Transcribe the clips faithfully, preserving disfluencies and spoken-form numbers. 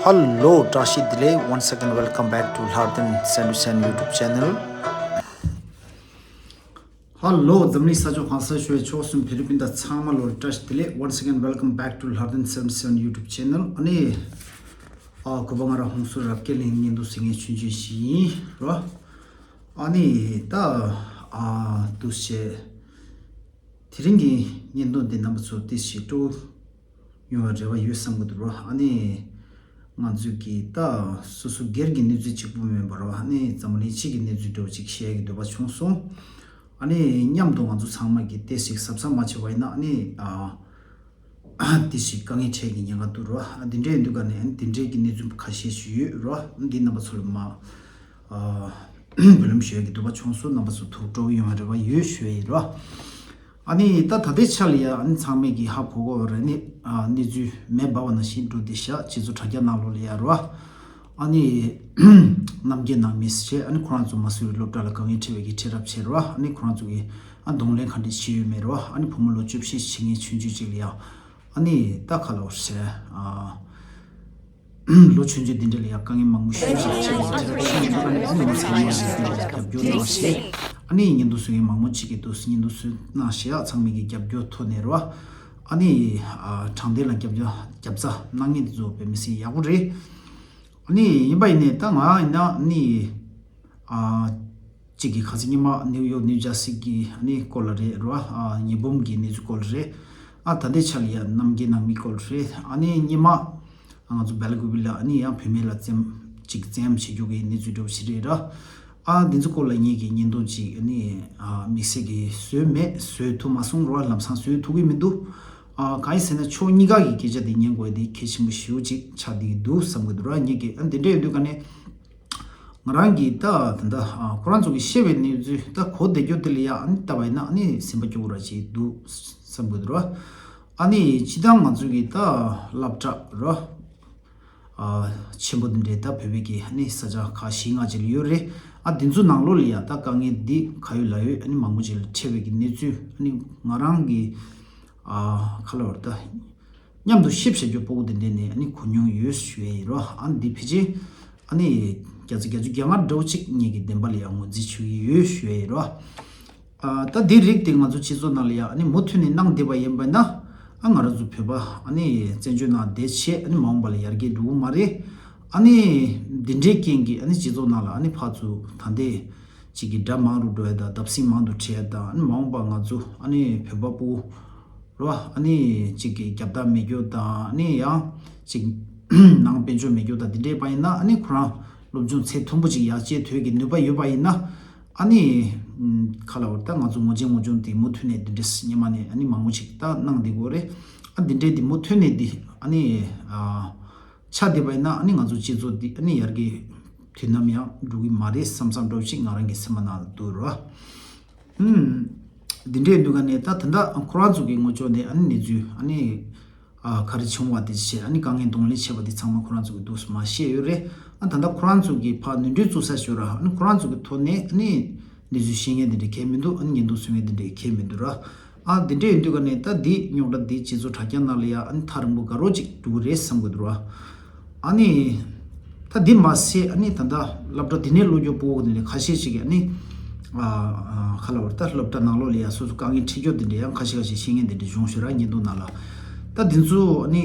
Hello, བཀྲ་ཤིས་བདེ་ལེགས། Once again, welcome back to Lharden seventy-seven YouTube channel. Hello, འཛམ་གླིང་ས་ཕྱོགས་གང་སར་བཞུགས་པའི་ཆོལ་གསུམ་བོད་རིགས་སྤུན་ཟླ་ཚང་མ་ལོ་བཀྲ་ཤིས་བདེ་ལེགས། Once again, welcome back to Lharden seventy-seven YouTube channel. ཨ་ནི། ཨ། གུས་པ་ང་རང་ཧོང་སུར་རབ་རྒྱས་གླིང་བརྙན་ཐུང་གཟིགས་མཁན་ཆུང་ཆུང་ཞིག་ཡིན་རོ། ཨ་ནི་ད། ཨ། འདུག་བྱས། དེ་རིང་གི་བརྙན་ཐུང་འདི་རྣམ་པ་ཚོ་ཏོག་ཙམ་སྤྲོ་ཡོང་བའི་རེ་བ་ཡོད་བསམ་གྱི་འདུག་རོ། ཨ་ནི། ང་ཚོས་ཀྱི་ད་སོ་སོ་སྒེར་གྱི་གནས་ཚུལ་གཅིག་པུ་མིན་པར་རོ། ཨ་ནི་འཛམ་བུ་གླིང་སྤྱི་གི་གནས་ཚུལ་འདྲ་བོ་ཅིག་བཤད་ཀྱི་འདོད་པ་བྱུང་སོང་། ཨ་ནི་མཉམ་དུ་ང་ཚོ་ཚང་མ་གིས་ཏོག་ཙམ་གཟབ་གཟབ་མ་བྱས་པ་ཡིན་ན། ཨ་ནི། ཨ། དེ་ཞིག་དཀའ་ངལ་འཕྲད་ཀྱི་ཉེན་ཁ་འདུག་རོ། ཨ། འདི་འདྲའི་འདུག་ག་ནས། ཨ་ནི་འདི་འདྲའི་གི་གནས་ཚུལ་ཁ་ཤས་ཤིག་ཡོད་རོ། འདི་རྣམ་པ་ཚོ་ལ་མ། ཨ། འབུལ་ལམ་ཞུ་ཡ་གི་འདོད་པ་བྱུང་སོང་། རྣམ་པ་ཚོ་ཐུགས་སྤྲོ་ཡོང་བའི་རེ་བ་ཡོད་ཞུ་ཡ་ཡིན་རོ། ཨ་ནི་ད་ད་ལྟའི་ཆ་ལ་ཡ། ཨ་ནི་ཚང་མས་ཀྱི་ཧ་གོ་གོ་རེད། ནི། ཨ། གནས་ཚུལ་མེ་འབར་བ་ནང་བཞིན་འགྲོ་བསྡད་ཤག་སྤྱི་ཚོགས་དྲ་རྒྱ་ནང་ལོགས་ལ་ཡ་རོ། ཨ་ནི་རྣམ་རྒྱལ་ནང་མི་ཞེས། ཨ་ནི་ཁོ་རང་ཚོ་མ་སུ་རི་སློབ་གྲྭ་ལ་དཀའ་ངལ་འཕྲད་པའི་གི་འཕྲད་རབས་བྱས་རོ། ཨ་ནི་ཁོ་རང་ཚོ་གི། ཨ། གདོང་ལེན་ག་འདྲས་བྱས་ཡོད་མེད་རོ། ཨ་ནི་བུ་མོ་ལོ་བཅུ་བཞི་བྱེད་མཁན་ཆུང་ཆུང་ཅིག་ལ་ཡ། ཨ་ནི་ད་ག་ལབ་དགོས་རེད། ཨ། ལོ་ཆུང་ཆུང་འདི་འདྲ་ལ་ཡ་དཀའ་ངལ་མང་པོ་ཞེ་པོ་ཞིག་འཕྲད་པའི་གི་འཕྲད་རབས་བྱས་ཡོད་རོ། ཨ་ནི་མི་ཚང་མ་ཞིག་གིས་རྒྱབ་སྐྱོར་གནང་བྱས། ཨ་ནི་བརྙན་ཐུང་བཟོ་མཁན་མང་པོ་ཅིག་གིས་འདུག་བརྙན་ཐུང་བཟོས་གནང་བྱས། ཨ། ཚང་མས་ཀྱི་རྒྱབ་སྐྱོར་ཐོག་ནས་རོ། ཨ་ནི། ཨ། དྲང་བདེན་ལ་རྒྱབ་སྐྱོར་རྒྱབ་རྩ་གནང་མཁན་དེ་ཚོ་དཔེ་མི་སྲིད་ཡག་པོ་རེད། ཨ་ནི་ཡིན་པ་ཡིན་ནའི་ད་ང་ཡིན་ན་ནི། ཨ། གཅིག་གི་ཁ་སང་ཉི་མ་ནིའུ་ཡོག་ནིའུ་ཇར་སི་གི་ཨ་ནི་སྐོར་ལ་རེད་རོ། ཨ། ཉི་འབུམ་གྱི་གནས་ཚུལ་སྐོར་ལ་རེད། ཨ། ད་ལྟའི་ཆ་ལ་ཡ་རྣམ་རྒྱལ་ནང་མི་སྐོར་ལ་རེད། ཨ་ནི་སྔོན་མ། ཨ། ང་ཚོ་སྦེལ་ཀོབ་ལ་ཨ་ནི་ཡང་བུད་མེད་ལ་བཙན་གཅིག་བཙན་གཡེམ་བྱེད་རྒྱུ་གི་གནས་ཚུལ་འདྲ་བོ་ཞིག་རེད་ར། ཨ། འདི་ཚོ་སྐོར་ལ་ངེད་ཀྱིས་བརྙན་ཐུང་ཅིག་ཨ་ནི། ཨ། དམིགས་བསལ་གྱི་བཟོས་མེད། བཟོས་ཐུབ་མ་སོང་རོ། ལམ་སང་བཟོས་ཐུབ་ཀྱི་མི་འདུག་ཨ། གང་ཡིན་ཟེར་ན་ཕྱོགས་གཉིས་ཀ་གི་སྐད་ཆ་དེ་ཉན་དགོས་དེ་གལ་ཆེན་པོ་ཞེ་པོ་ཅིག་ཆགས་བསྡད་ཀྱི་འདུག་བསམ་གྱི་འདུག་ར། ངེད་ཀྱིས། ཨ། འདི་འདྲ་ཡོད་དུས་ཀ་ནས། ང་རང་གིས་ད་ད་ལྟ། ཨ། ཁོ་རང་ཚོ་གིས་བཤད་པའི་གནས་ཚུལ་ད་གོ་བདེ་རྒྱུ་དེ་ལ་ཡ་ཨ་ནི་ལྟ་བ་ཡིན་ན་ཨ་ནི་སེམས་པ་སྐྱོ་བོ་ར་ཅིག་འདུག་བསམ་གྱི་འདུག་ར། ཨ་ནི་སྤྱིར་བཏང་ང་ཚོ་གི་ད་སློབ་གྲྭ་ར། ཨ། ཆེན་པོ་འདི་འདྲའི་ད་བོད་པའི་གི་ཨ་ནི་ས་ཆ་ཁག་བཞི་ལྔ་ཅིག་ལ་ཡོད་རེད། ཨ། འདི་ཚོ་ནང་ལོགས་ལ་ཡ་ད་དཀའ་ངལ་འདི་ག་ཡོད་ལ་ཡོད་ཨ་ནི་མང་པོ་ཅིག་ལ་འཕྲད་པའི་གི་གནས་ཚུལ་ཨ་ནི་ང་རང་གི། ཨ། ག་ལབ་དགོས་རེད་ད། མཉམ་དུ་ཤེས་བྱ་རྒྱུ་ཕྲུ་གུ་དེ་འདྲ་ནས་ཨ་ནི་གོ་མྱོང་ཡོད་ཞུ་ཡ་ཡིན་རོ། ཨ་ནི་འདི་ཕལ་ཆེར་ཨ་ནི་བརྒྱ་ཆ་བརྒྱད་ཅུ་གྱ་ལྔ་འདྲ་བོ་ཅིག་ངེད་ཀྱིས་བདེན་པ་ལ་ཡང་ངོས་འཛིན་ཞུ་གི་ཡོད་ཞུ་ཡ་ཡིན་རོ། ཨ། ད་འདི་རིགས་དེ་ང་ཚོ་སྤྱི་ཚོགས་ནང་ལ་ཡང་ཨ་ནི་མུ་མཐུད་ནས་གནང་བསྡད་པ་ཡིན་པ་ན། ཨ། ང་རང་ཚོ་བོད་པ་ཨ་ནི་བཙན་བྱོལ་ནང་བསྡད་བྱས་ཨ་ནི་མ་འོངས་པ་ལ་ཡར་རྒྱས་འགྲོ་གི་མ་རེད། ཨ་ནི་འདི་འདྲའི་རྐྱེན་གྱིས་ཨ་ནི་སྤྱི་ཚོགས་ནང་ལ་ཨ་ནི་ཕར་ཚུར་ད་ལྟའི་གཅིག་གི་དགྲ་མང་རུ་འགྲོ་ཡ་དང་བརྡབ་གསིག་མང་དུ་འཕྲད་ཡ་དང་། ཨ་ནི་མ་འོངས་པ་ང་ཚོ་ཨ་ནི་བོད་པ་ཕྲུ་གུ་རོ། ཨ་ནི་གཅིག་གི་རྒྱབ་རྟགས་མེད་རྒྱུ་དང་། ཨ་ནི་ཡང་གཅིག་ནང་དཔལ་འབྱོར་མེད་རྒྱུ་དང་འདི་འདྲས་པ་ཡིན་ན། ཨ་ནི་ཁོ་རང་སློབ་སྦྱོང་ཚད་མཐོན་པོ་ཅིག་ཡར་སྐྱེད་ཐུབ་ཀྱི་ནུས་པ་ཡོད་པ་ཡིན་ན། ཨ་ནི་ག་ལབ་དགོས་རེད་ད། ང་ཚོ་ངོ་ཆེན་ངོ་ཆུང་དེ་མུ་མཐུད་ནས་འདི་འདྲས་སྔོན་མ་ནས་ཨ་ནི་མང་པོ་ཅིག་ད་གནང་བསྡད་ཀྱི་ཡོད་རེད། ཨ། འདི་འདྲས་དེ་མུ་མཐུད་ནས་འདི་ཨ་ནི། ཨ། ཆགས་བསྡད་པ་ཡིན་ན་ཨ་ནི་ང་ཚོ་སྤྱི་ཚོགས་འདི་ཨ་ནི་ཡར་རྒྱས་དུས་ནམ་ཡང་འགྲོ་གི་མ་རེད་བསམ་བསམ་འདྲ་བོ་ཞིག་ང་རང་གི་སེམས་པ་ནང་ལ་འདུག་རོ། ཨུམ། འདི་འདྲའི་འདུག་ག་ནས་ད་ད་ལྟ་ཁོ་རང་ཚོ་གི་ངོས་ཕྱོགས་ནས་ཨ་ནི་གནས་ཚུལ་ཨ་ནི། ཨ། ག་རེ་བྱུང་བ་དེ་བྱས། ཨ་ནི་དཀའ་ངལ་གདོང་ལེན་བྱས་པ་དེ་ཚང་མ་ཁོ་རང་ཚོ་གི་འདུག་སེ་མར་བཤད་ཡོད་རེད། ཨ། ད་ལྟ་ཁོ་རང་ཚོ་གི་ཕར་ནོར་འཁྲུལ་བཙུགས་ས་ཞོར་ར། ཨ་ནི་ཁོ་རང་ཚོ་གི་ཐོག་ནས་ཨ་ནི། གནས་ཚུལ་ཤེས་མཁན་དེ་འདྲ་གང་ཡང་མི་འདུག་ཨ་ནི་བརྙན་ཐུང་བཟོ་མཁན་དེ་འདྲ་གང་ཡང་མི་འདུག་ར། ཨ། དེ་འདྲ་ཡིན་དུས་ཀ་ནས་ད་འདི་རྙོག་དྲ་འདི་སྤྱི་ཚོགས་དྲ་རྒྱ་ནང་ལ་ཡ་ཨ་ནི་ཐག་རིང་པོ་དགའ་རོགས་ཅིག་འགྲོ་གི་རེད་བསམ་གྱི་འདུག་ར། ཨ་ནི་ད་འདི་མ་ཟད་ཨ་ནི་ད་ལྟ་སློབ་གྲྭ་འདི་ནས་སློབ་སྦྱོང་སྤོ་བོ་དེ་འདྲ་ཁ་ཤས་ཤིག་གིས་ཨ་ནི། ཨ། ཨ། ག་ལབ་དགོས་རེད་ད། སློབ་གྲྭ་ནང་ལོགས་ལ་ཡ་སོ་སོ་དཀའ་ངལ་འཕྲད་རྒྱུ་དེ་འདྲ་ཡང་ཁ་ཤས་ཁ་ཤས་ཤེས་མཁན་དེ་འདྲ་བྱུང་ཞོར་ར། བརྙན་ཐུང་ནང་ལ་ད་འདི་ཚོ་ཨ་ནི།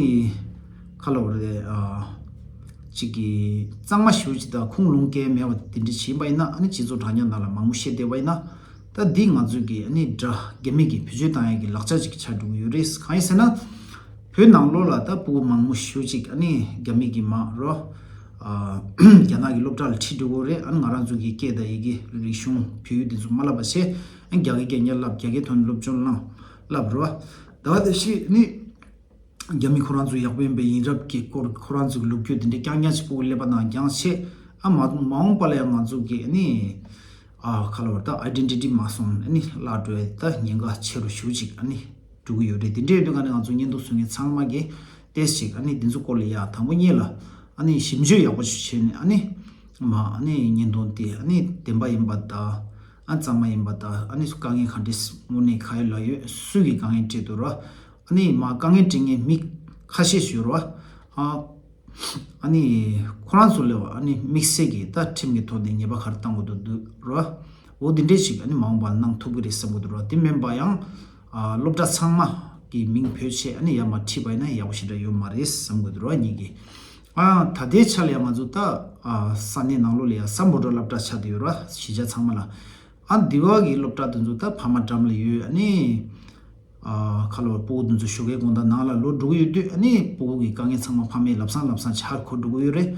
ག་ལབ་དགོས་རེད། ཨ། གཅིག་གིས་གཙང་མ་ཞེ་པོ་ཅིག་དང་ཁུངས་ལུང་གང་ཡང་མེད་པ་དེ་འདྲ་བྱས་པ་ཡིན་ན། ཨ་ནི་སྤྱི་ཚོགས་དྲ་རྒྱ་ནང་ལ་མང་པོ་བཤད་བསྡད་པ་ཡིན་ན། ད་འདི་ང་ཚོས་ཀྱི་ཨ་ནི་དགྲ་རྒྱ་མི་གིས་བེད་སྤྱོད་བཏང་ཡག་གི་ལག་ཆ་ཅིག་ཆགས་འགྲོ་གི་ཡོད་རེད། གང་ཡིན་ཟེར་ན། བོད་ནང་ལོགས་ལ་ད་ཕྲུ་གུ་མང་པོ་ཞེ་པོ་ཅིག་ཨ་ནི་རྒྱ་མི་གིས་མར་རོ། ཨ། རྒྱ་ནག་གི་སློབ་གྲྭ་ལ་ཁྲིད་འགྲོ་གི་ཡོད་རེད། ཨ་ནི་ང་རང་ཚོ་གི་སྐད་དང་ཡི་གེ་རིག་གཞུང་བོད་ཡིག་འདི་ཚོ་མ་བསླབ་པ་བྱས། ཨ་ནི་རྒྱ་སྐད་རྐྱང་རྐྱང་བསླབ། རྒྱ་སྐད་ཐོག་ནས་སློབ་སྦྱོང་བསླབ་བསླབ་རོ། ད་ག་དེ་བཞིན་ནི། རྒྱ་མི་ཁོ་རང་ཚོ་ཡག་པོ་ཡིན་པའི་ཡིན་རབས་ཀྱི་སྐོར། ཁོ་རང་ཚོའི་ལོ་རྒྱུས་དེ་འདྲ་རྐྱང་རྐྱང་ཅིག་ཕྲུ་གུ་ཀླད་པ་ནང་བརྒྱངས་བྱས། ཨ། མ་མ་འོངས་པ་ལ་ཡང་ང་ཚོ་གི་ཨ་ནི། ཨ། ག་ལབ་དགོས་རེད་ད། ཨའི་ཌེན་ཊི་ཊི་མ་སོང་ཨ་ནི་བརླག་འགྲོ་ཡ་ད་ཉེན་ཁ་ཆེ་རུ་ཞེ་པོ་ཅིག་ཨ་ནི་འགྲོ་གི་ཡོད་རེད། དེ་འདྲ་ཡོད་དུས་ཀ་ནས་ང་ཚོ་བརྙན་ཐུང་བཟོ་མཁན་ཚང་མ་གིས་ཏོག་ཙམ་ཅིག་ཨ་ནི་འདི་ཚོ་སྐོར་ལ་ཡ་དང་པོ་ཉིད་ལ་ཨ་ནི་ཞིབ་འཇུག་ཡག་པོ་ཞིག་བྱས་ནས། ཨ་ནི་མར་ཨ་ནི་བརྙན་ཐུང་དེ་ཨ་ནི་བདེན་པ་ཡིན་པ་དང་། ཨ། གཙང་མ་ཡིན་པ་དང་། ཨ་ནི་དཀའ་ངལ་ག་འདྲས་དངོས་གནས་ག་ཡོད་ལ་ཡོད། སུ་གིས་དཀའ་ངལ་སྤྲད་འདུག་ར། ཨ་ནི་མར་དཀའ་ངལ་སྤྲད་མཁན་མི་ཁ་ཤས་ཤིག་ཡོད་རེད་པ། ཨ། ཨ་ནི་ཁོ་རང་ཚོ་ལ་ཨ་ནི་དམིགས་བསལ་གྱི་ད་ཁྲིམས་ཀྱི་ཐོག་ནས་ཉེས་པ་ག་རེ་བཏང་དགོས་འདུག་འདུག་ར། འོ་དེ་འདྲས་ཞིག་ཨ་ནི་མ་འོངས་པར་གནང་ཐུབ་ཀྱི་རེད་བསམ་གྱི་འདུག་ར། དེ་མིན་པ་ཡང་ཨ་སློབ་གྲྭ་ཚང་མ་གི་མིང་བོས་བྱས་ཨ་ནི་ཡར་མར་ཁྲིད་པ་ཡིན་ན་ཡག་པོ་ཞེ་དྲག་ཡོད་མ་རེད་བསམ་གྱི་འདུག་ར། ཉིད་ཀྱིས་ཨ་ད་ལྟའི་ཆ་ལ་ཡང་ང་ཚོ་ད་ཨ་ས་གནས་ནང་ལོགས་ལ་ཡང་སམ་བྷོ་ཊ་སློབ་གྲྭ་ཆགས་བསྡད་ཡོད་ར། གཞིས་ཆགས་ཚང་མ་ལ། ཨ་འདི་བ་གི་སློབ་གྲྭ་དེ་ཚོ་ད་ཕ་མ་འགྲམ་ལ་ཡོད། ཨ་ནི་ཨ་ཁ་ལོ་སྤུ་གུ་དེ་ཚོ་ཞོགས་ཀའི་དགོང་དག་ནང་ལ་ལོག་འགྲོ་གི་ཡོད་དུས། ཨ་ནི་སྤུ་གུ་གི་དཀའ་ངལ་ཚང་མ་ཕ་མས་ལབ་སང་ལབ་སང་ཆར་འཁོར་འགྲོ་གི་ཡོད་རེད།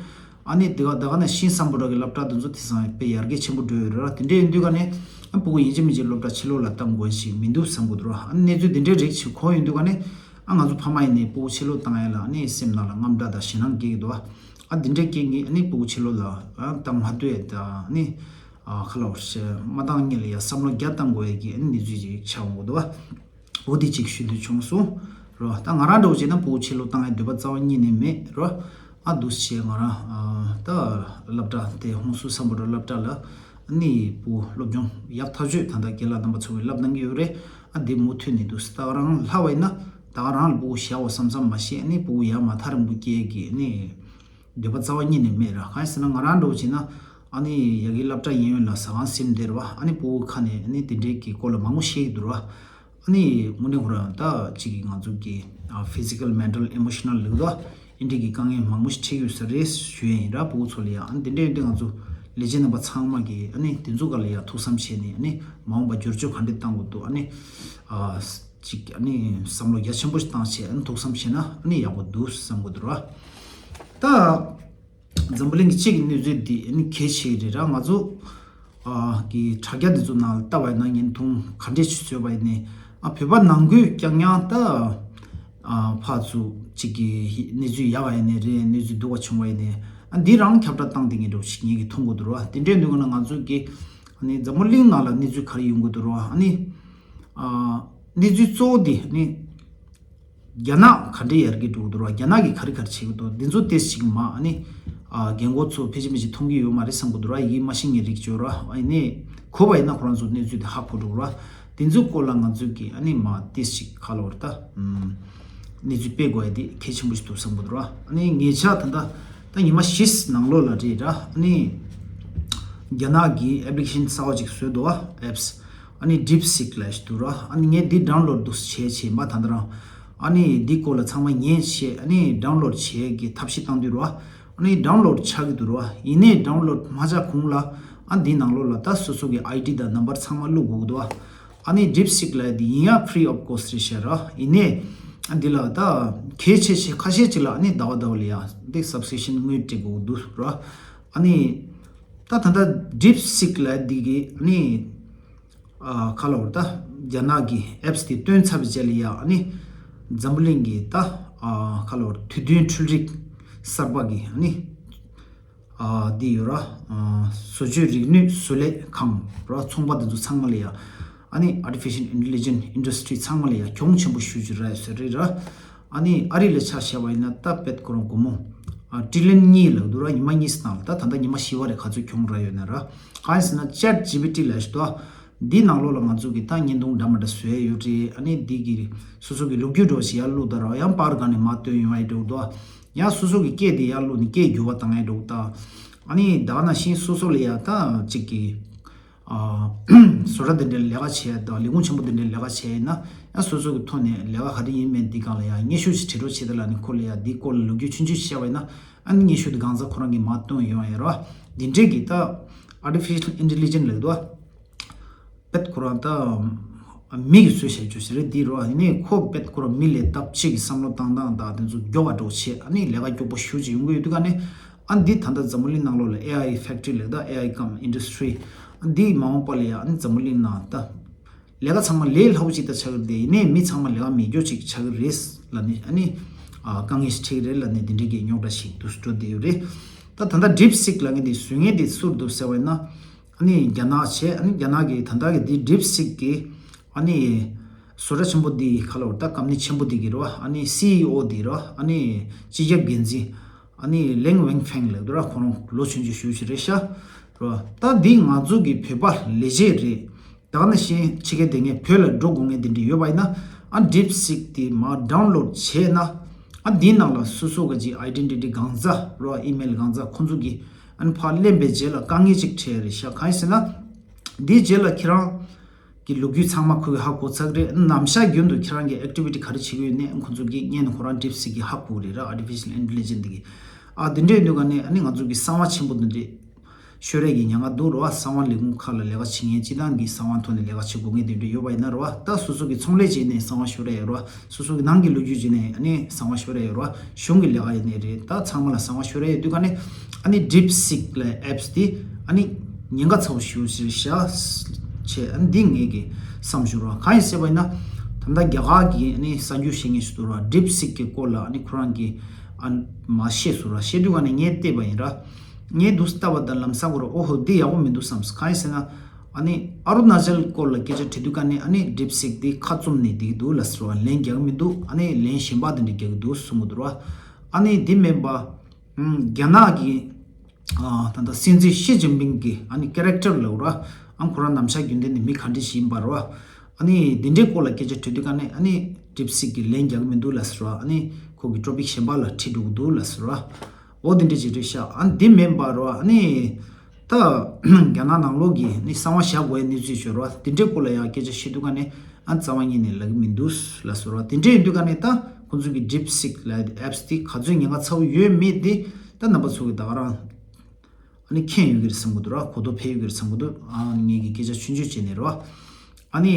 ཨ་ནི་དེ་ག་ད་ག་ནང་བཞིན་སམ་བྷོ་ཊ་གི་སློབ་གྲྭ་དེ་ཚོ་དེང་སང་དཔེ་ཡར་རྒྱས་ཆེན་པོ་འགྲོ་ཡོད་རེད་ར། དེ་འདྲ་ཡིན་དུས་ག་ནས་ཨ་སྤུ་གུ་ཡིན་གཅིག་མིན་གཅིག་སློབ་གྲྭ་ཕྱི་ལོགས་ལ་བཏང་དགོས་ཞིག་མི་འདུག་བསམ་གྱི་འདུག་ར། ཨ་ནི་གནས་ཚུལ་དེ་འདྲའི་རིགས་ཅིག་གོ་ཡོང་དུས་ག་ནས་ཨ་ང་ཚོ་ཕ་མ་ཡིན་ནའི་སྤུ་གུ་ཕྱི་ལོགས་བཏང་ཡ་ལ་ཨ་ནི་སེམས་ནང་ལ་དངངས་སྐྲག་དང་ཞེད་སྣང་སྐྱེ་གི་འདུག་ཨ། ཨ་དེ་འདྲའི་སྐྱེ་ངེས་ཨ་ནི་སྤུ་གུ་ཕྱི་ལོགས་ལ་ཨ་བཏང་མ་ཐུབ་ཡ་ད་ཨ་ནི། ཨ་ཁ་ལོ་ཞེས་མ་བཏང་སྔོན་ལ་ཡ་བསམ་བློ་བརྒྱ་བཏང་དགོས་ཡ་གི་ཨ་ནི་གནས་ཚུལ་ཅིག་ཆགས་འོང་གི་འདུག་བ། འོ་དེ་ཅིག་ཞུ་འདོད་བྱུང་སོང་། རོ། ད་ང་རང་འདྲ་བོ་བྱས་ན་སྤུ་གུ་ཕྱི་ལོགས་བཏང་ཡ་འདོད་པ་རྩ་བ་ཉིད་ནས་མེད་རོ། ཨ་འདུག་སེ་ང་རང་ཨ་ད་སློབ་གྲྭ་དེ་ཧོང་སུ་སམ་བྷོ་ཊ་སློབ་གྲྭ་ལ་ཨ་ནི་སྤུ་གུ་སློབ་སྦྱོང་ཡག་ཐག་ཆོད་ད་ལྟ་རྒན་ལགས་རྣམ་པ་ཚོ་གིས་བསླབ་གནང་གི་ཡོད་རེད། ཨ་འདི་མུ་མཐུད་ནས་འདུག་སེ་ད་ག་རང་ལྷག་པ་ཡིན་ན་ད་ག་རང་ལ་སྤུ་གུ་བཞག་འོ་བསམ་བསམ་མ་ཤེས། ཨ་ནི་སྤུ་གུ་ཡར་མར་ཐག་རིང་པོ་སྐྱེལ་གི་ཨ་ནི། འདོད་པ་རྩ་བ་ཉིད་ནས་མེད་ར། གང་ཡིན་ཟེར་ན་ང་རང་འདྲ་བོ་བྱས་ན་ཨ་ནི་ཡ་གི་སློབ་གྲྭ་ཡིན་ཡོད་ལ་ཟ་ཁང་སེམས་བདེ་ར་བ། ཨ་ནི་སྤུ་གུ་ཁ་ནས་ཨ་ནི་དེ་འདྲའི་གི་སྐོར་ལ་མང་པོ་བཤད་ཀྱི་འདུག་ར། ཨ་ནི་དངོས་གནས་ཁོ་རང་ད་ཅིག་གི་ང་ཚོ་གི་ཨ་physical mental emotional ལུགས་ད་ཨིན་འདྲའི་གི་དཀའ་ངལ་མང་པོ་ཞིག་འཕྲད་ཡོད་ས་རེད་ཞུ་ཡ་ཡིན་ར། སྤུ་གུ་ཚོ་ལ་ཡ་ཨ་ནི་དེ་འདྲ་ཡོད་དུས་ང་ཚོ་ལས་བྱེད་རྣམ་པ་ཚང་མ་གི་ཨ་ནི་དེ་ཚོ་ག་ལ་ཡ་ཐུགས་བསམ་བཞེས་ནས་ཨ་ནི་མ་འོངས་པ་བསྒྱུར་བཅོས་ག་འདྲ་གཏང་དགོས་འདུག་ཨ་ནི་ཨ། ཅིག་ཨ་ནི་བསམ་བློ་རྒྱ་ཆེན་པོ་ཞིག་བཏང་བྱས་ཨ་ནི་ཐུགས་བསམ་བཞེས་ན་ཨ་ནི་ཡག་པོ་འདུག་བསམ་གི་འདུག་ར། ད་འཛམ་བུ་གླིང་གི་སྤྱི་གི་གནས་ཚུལ་འདི་ཨ་ནི་གལ་ཆེ་རེད་ར། ང་ཚོ་ཨ་གི་དྲ་རྒྱ་འདི་ཚོ་ནང་ལ་ལྟ་བ་ཡིན་ན་བརྙན་ཐུང་ག་འདྲས་ཅིག་བཟོས་པ་ཡིན་ནའི་ཨ་བོད་པ་ནང་ཁུལ་རྐྱང་རྐྱང་ད་ཨ་ཕར་ཚུར་ཅིག་གི་གནས་ཚུལ་ཡག་པ་ཡིན་ནའི་རེད། གནས་ཚུལ་སྡུག་པ་བྱུང་བ་ཡིན་ནའི་ཨ་འདི་རང་ཁྱབ་བསྒྲགས་བཏང་བསྡད་མཁན་འདྲ་བོ་ཞིག་ངེད་ཀྱིས་མཐོང་གི་འདུག་ར། དེ་འདྲས་འདུག་ན་ང་ཚོ་གི་ཨ་ནི་འཛམ་བུ་གླིང་ནང་ལ་གནས་ཚུལ་ག་རེ་ཡོང་གི་འདུག་ར། ཨ་ནི། ཨ། གནས་ཚུལ་གཙོ་བོ་དེ་ནི། རྒྱ་ནག་ག་འདྲས་ཡར་རྒྱས་འགྲོ་གི་འདུག་ར། རྒྱ་ནག་གིས་ག་རེ་ག་རེ་བྱེད་ཀྱི་འདུག་འདི་ཚོ་ཏོག་ཙམ་ཅིག་མ་ཨ་ནི། ཨ། རྒན་གོག་ཚོ་ཕལ་ཆེར་མི་ཅིག་མཐོང་གི་ཡོད་མ་རེད་བསམ་གྱི་འདུག་ར། ཡིག་མ་ཤེས་མཁན་རིགས་ཅིག་ཡོད་ར། ཨ་ནི། གོ་བ་ཡིན་ན་ཁོ་རང་ཚོ་གནས་ཚུལ་དེ་ཧ་གོ་འགྲོ་གི་ར། དེ་ཚོའི་སྐོར་ལ་ང་ཚོས་ཀྱི་ཨ་ནི་མ་ཏོག་ཙམ་ཅིག་ག་ལབ་དགོས་རེད་ད། ཨུམ། གནས་ཚུལ་སྤེལ་དགོས་ཡ་དེ་གལ་ཆེན་པོ་ཞིག་འདུག་བསམ་གྱི་འདུག་ར། ཨ་ནི་ཉེ་ཆར་ད་ལྟ་ད་ཉི་མ་བཞི་ནང་ལོགས་ལ་རེད་ར། ཨ་ནི། རྒྱ་ནག་གིས་application གསར་པ་ཅིག་བཟོས་འདུག་བ། apps། ཨ་ནི་DeepSeek ལབ་ཞིག་འདུག་ར། ཨ་ནི་ངས་འདི་download འདུག་བྱས་བྱས་མ་ད་ད་རང་། ཨ་ནི་འདི་སྐོར་ལ་ཚང་མ་ཉན་བྱས་ཨ་ནི་download བྱས་ཀྱི་ཐབས་ཤེས་བཏང་དུས་ར། ཨ་ནི་download ཆགས་ཀྱི་འདུག་ར། ཡིན་ནའི་download མ་ཆགས་གོང་ལ་ཨ་འདི་ནང་ལོགས་ལ་ད་སོ་སོ་གི་ID དང་number ཚང་མ་བླུག་དགོས་ཀྱི་འདུག་བ། ཨ་ནི་DeepSeek ལབ་འདི་ཡིན་ཡ་free of cost རེད་ཤག་ར། ཡིན་ནའི་ཨ་འདི་ལ་ད་གལ་ཆེ་ཆེ་ཁ་ཤས་ཅིག་ལ་ཨ་ནི་ཟླ་བ་ཟླ་བ་ལ་ཡ་འདི་subscription དངུལ་སྤྲད་དགོས་ཀྱི་འདུག་ར། ཨ་ནི། ད་ད་ལྟ་DeepSeek ལབ་འདི་གི་ཨ་ནི། ཨ། ག་ལབ་དགོས་རེད་ད། རྒྱ་ནག་གི་apps དེ་བཏོན་ཚར་བའི་རྗེས་ལ་ཡ་ཨ་ནི། འཛམ་བུ་གླིང་གི་ད། ཨ། ག་ལབ་དགོས་རེད། དུས་སྟོན་འཕྲུལ་རིག་གསར་པ་གི་ཨ་ནི། ཨ། འདི་ཡོད་ར། ཨ། བཟོ་བཅོས་རིག་ནུས་བཟོ་ལས་ཁང་ར། ཚོང་པ་འདི་ཚོ་ཚང་མ་ལ་ཡ། ཨ་ནི་artificial intelligence industry ཚང་མ་ལ་ཡ་གྱོང་ཆེན་པོ་ཞེ་པོ་ཅིག་རག་ཡོད་ས་རེད་ར། ཨ་ནི་ཨ་རི་ལ་ཆ་བཞག་པ་ཡིན་ན་ད་དཔེ་ཁོ་རང་སྒོར་མོ་ཨ་ཊི་རི་ལི་ཡོན་གཉིས་ལབ་འདུག་ར། ཉི་མ་གཉིས་ནང་ལ་ད་ད་ལྟ་ཉི་མ་བཞི་པ་རེད། ག་ཚོད་གྱོང་རག་ཡོད་ན་ར། གང་ཡིན་ཟེར་ན་ChatGPT ལབ་ཞིག་འདུག་འདི་ནང་ལོགས་ལ་ང་ཚོ་གི་ད་བརྙན་ཐུང་འདྲ་མི་འདྲ་བཟོ་ཡ་ཡོད་རེད། ཨ་ནི་འདི་གི་སོ་སོ་གི་ལོ་རྒྱུས་འདྲ་བོ་ཞིག་ཡར་བླུགས་ད་ར། ཡང་པར་སྒང་ནས་མར་བཏོན་ཡོང་ཡ་འདྲ་བོ་འདུག་ཡང་སོ་སོ་གི་སྐད་དེ་ཡར་བླུགས་ནས་སྐད་འགྱུར་བ་བཏང་ཡ་འདྲ་བོ་ད། ཨ་ནི་ད་ག་ནང་བཞིན་སོ་སོ་ལ་ཡ་ད་ཅིག་གི་ཨ། བཟོ་གྲྭ་དེ་འདྲའི་ལས་ཀ་བྱས་དང་ལས་ཁུངས་ཆེན་པོ་དེ་འདྲའི་ལས་ཀ་བྱས་ཡིན་ན་ཡང་སོ་སོ་གི་ཐོག་ནས་ལས་ཀ་ག་རེ་ཡིན་མིན་འདི་སྒང་ལ་ཡང་སྙན་ཞུ་ཞིག་བྲིས་རོགས་བྱེད་དེ་ལ་ནི་ཁོ་ལ་ཡང་འདི་སྐོར་ལ་ལོ་རྒྱུས་ཆུང་ཆུང་ཞིག་བཤད་པ་ཡིན་ན་ཨ་ནི་སྙན་ཞུ་དེ་གང་ཟག་ཁོ་རང་གིས་མར་བཏོན་ཡོང་ཡ་རོ། འདི་འདྲས་ཀྱི་ད་artificial intelligence ལབ་འདུག་བ། དཔེ་ཁོ་རང་ད་མི་གིས་བཟོས་བྱས་རྒྱུ་ཞིག་རེད། འདི་རོ་ཡིན་ནའི་ཁོ་དཔེ་ཁོ་རང་མི་ལས་ལྡབ་གཅིག་གི་བསམ་བློ་བཏང་སྟངས་དང་དེ་ཚོ་མགྱོགས་པ་འགྲོ་བྱས་ཨ་ནི་ལས་ཀ་མགྱོགས་པོ་ཞེ་པོ་ཅིག་ཡོང་གི་ཡོད་དུས་ཀ་ནས། ཨ་འདི་ད་ལྟ་འཛམ་བུ་གླིང་ནང་ལོགས་ལ་AI factory ལབ་ད་AI cum industry ཨ་འདི་མ་འོངས་པ་ལ་ཡང་ཨ་ནི་འཛམ་བུ་གླིང་ནང་ད་ལས་ཀ་ཚང་མ་ལས་སླ་པོ་ཅིག་ད་ཆགས་ཀྱི་རེད། ཡིན་ནའི་མི་ཚང་མ་ལས་ཀ་མེད་རྒྱུ་ཅིག་ཆགས་ཀྱི་རེད་ལབ་ནས་ཨ་ནི་ཨ་དཀའ་ངལ་ཞིག་འཕྲད་ཀྱི་རེད་ལབ་ནས་འདི་འདྲའི་གི་རྙོག་དྲ་ཞིག་འདུག་སེ་འགྲོ་བསྡད་ཡོད་རེད། ད་ད་ལྟ་DeepSeek ལབ་མཁན་འདི་བཟོ་མཁན་འདི་སུ་རེད་འདུག་ཟེར་བ་ཡིན་ན་ཨ་ནི་རྒྱ་ནག་བྱས། ཨ་ནི་རྒྱ་ནག་གི་ད་ལྟ་གི་འདི་DeepSeek གི་ཨ་ནི་བཟོ་གྲྭ་ཆེན་པོ་འདི་ག་ལབ་ད་ཀམ་ནི་ཆེན་པོ་འདི་གི་རོ། ཨ་ནི་སི་ཨི་ཨོ་འདི་རོ། ཨ་ནི་སྤྱི་ཁྱབ་འགན་འཛིན། ཨ་ནི་ལེང་ཝེང་ཕེང་ལབ་འདུག་ར། ཁོ་རང་ལོ་ཆུང་ཆུང་ཞེ་པོ་ཅིག་རེད་ཤག་ར། ད་འདི་ང་ཚོ་གི་བོད་པ་ལས་བྱེད་རེད། ད་ག་ནང་བཞིན་ཕྱི་རྒྱལ་སྡོད་མཁན་བོད་ལ་འགྲོ་དགོས་མཁན་དེ་འདྲ་ཡོད་པ་ཡིན་ན་ཨ་DeepSeek དེ་མར་download བྱས་ན་ ཨ་འདིའི་ནང་ལ་སོ་སོ་གི་ཅིག་ཨའི་ཌེན་ཊི་ཊི་གང་ཟག་རོ། ཨི་མེལ་གང་ཟག་ཁོང་ཚོ་གི་ཨ་ནི་ཕར་ལེན་པའི་རྗེས་ལ་དཀའ་ངལ་ཅིག་འཕྲད་རེད་ཤག་གང་ཡིན་ཟེར་ན། འདིའི་རྗེས་ལ་ཁྱེད་རང་གི་ལོ་རྒྱུས་ཚང་མ་ཁོ་གིས་ཧ་གོ་ཚར་གི་རེད། ནམ་ཞག་རྒྱུན་དུ་ཁྱེད་རང་གི་ཨེག་ཊི་བི་ཊི་ག་རེ་བྱེད་ཀྱི་ཡོད་ནས་ཁོང་ཚོ་གིས་སྔོན་ནས་ཁོ་རང་ཌིབ་སིག་གིས་ཧ་གོ་གི་རེད་ར། ཨར་ཊི་ཕི་ཤལ་ཨིན་ཊེ་ལི་ཇེན་ཊི་འདི་གིས། ཨ་འདི་འདྲའི་ཡིན་དུས་ག་ནས་ཨ་ནི་ང་ཚོ་གི་གསང་བ་ཆེན་པོ་འདི་འདྲའི་ཤོར་ཡས་ཀྱི་ཉེན་ཁ་འདུག་རེད་བ། གསང་བ་ལས་ཁུངས་ཁག་ལ་ལས་ཀ་བྱེད་མཁན་སྤྱི་བཏང་གི་གསང་བ་ཐོག་ནས་ལས་ཀ་བྱེད་དགོས་མཁན་དེ་འདྲ་ཡོད་པ་ཡིན་ན་རེད་བ། ད་སོ་སོ་གི་ཚོང་ལས་བྱས་ནས་གསང་བ་ཤོར་ཡས་རེད་བ། སོ་སོ་གི་ནང་གི་ལོ་རྒྱུས་བྱས་ནས་ཨ་ནི་གསང་བ་ཤོར་ཡས་རེད་བ། གཞུང་གི་ལས་ཀ་ཡིན་ནའི་རེད། ད་ཚང་མ་ལ་གསང་བ་ཤོར་ཡས་ཡོད་དུས་ག་ནས་ཨ་ནི་ཌིབ་སིག་ལབ་ཨེབ་སི་དེ་ཨ་ནི་ཉེན་ཁ་ཚ་བོ་ཞེ་པོ་ཞིག་རེད་ཤག་བྱས། ཨ་ནི་འདི་ངས་ཀྱི་བསམ་ཞུ་རོགས། གང་ཡིན་ཟེར་བ་ཡིན་ན། ད་ལྟ་རྒྱ་གར་གྱི་ཨ་ནི་གསར་འགྱུར་བཤད་མཁན་ཞིག་འདུག་ར། ཌིབ་སིག་གི་སྐོར་ལ་ཨ་ནི་ཁོ་རང་གིས་ཨ་མར་བཤད་སོང་ར། བཤད་དུས་ག་ནས་ངས་བལྟས་པ་ཡིན་ར། ངས་འདུག་ལྟ་བ་དང་ལམ་སང་ཁོ་ར་ཨོ་ཧོ་འདི་ཡག་པོ་མི་འདུག་བསམས། གང་ཡིན་ཟེར་ན། ཨ་ནི་ཨ་རུ་ན་ཅལ་སྐོར་ལ་སྐད་ཆ་དྲིས་དུས་ག་ནས་ཨ་ནི་ཌིབ་སིག་འདི་ཁ་བཙུམ་ནས་བསྡད་ཀྱི་འདུག་ལབ་ཟེར་བ། ལན་རྒྱག་གི་མི་འདུག་ཨ་ནི་ལན་གཞན་པ་དེ་འདྲ་རྒྱག་གི་འདུག་གསུང་གི་འདུག་ར། ཨ་ནི་འདི་མིན་པ། ཨམ་རྒྱ་ནག་གི་ཨ་ད་ལྟ་སྲིད་འཛིན་ཞི་ཅིན་ཕིང་གི་ཨ་ནི་ཀེ་རེག་ཊར་ལབ་ར། ཨ་ཁོ་རང་ནམ་ཞག་རྒྱུན་ལྡན་ནས་མི་ག་འདྲ་ཞིག་ཡིན་པ་ར། ཨ་ནི་འདི་འདྲའི་སྐོར་ལ་སྐད་ཆ་དྲིས་དུས་ག་ནས་ཨ་ནི་ཌིབ་སིག་གིས་ལན་རྒྱག་གི་མི་འདུག་ལབ་ཟེར་བ། ཨ་ནི་ཁོ་གི་ཊོ་པིག་གཞན་པ་ལ་ཁྲིད་འགྲོ་གི་འདུག་ལབ་ཟེར་བ། འོ་འདི་འདྲ་ཅིག་རེད་ཤག་ཨ་ནི་འདི་མིན་པ་ར། ཨ་ནི་ད་རྒྱ་ནག་ནང་ལོགས་ཀྱི་ནི་གསང་བ་བཞག་དགོས་ཡ་གནས་ཚུལ་ཤོར་བ་དེ་འདྲའི་སྐོར་ལ་ཡང་སྐད་ཆ་བཤད་དུས་ག་ནས་ཨ་རྩ་བ་ཉིད་ནས་ལབ་ཀྱི་མི་འདུག་ལབ་ཟེར་བ། དེ་འདྲ་ཡིན་དུས་ག་ནས་ད་ཁོང་ཚོ་གི་ཌིབ་སིག་ལབ་ཨེབ་སི་དེ་ག་ཚོད་ཉེན་ཁ་ཚ་བོ་ཡོད་མེད་དེ་ད་རྣམ་པ་ཚོ་གི་ད་ག་རང་ཨ་ནི་མཁྱེན་ཡོད་ཀྱི་རེད་བསམ་གི་འདུག་ར། གོ་རྟོགས་འཕེལ་ཡོད་ཀྱི་རེད་བསམ་གི་འདུག་ཨ་ངེད་ཀྱི་སྐད་ཆ་ཆུང་ཆུང་བྱས་ནས་ར། ཨ་ནི་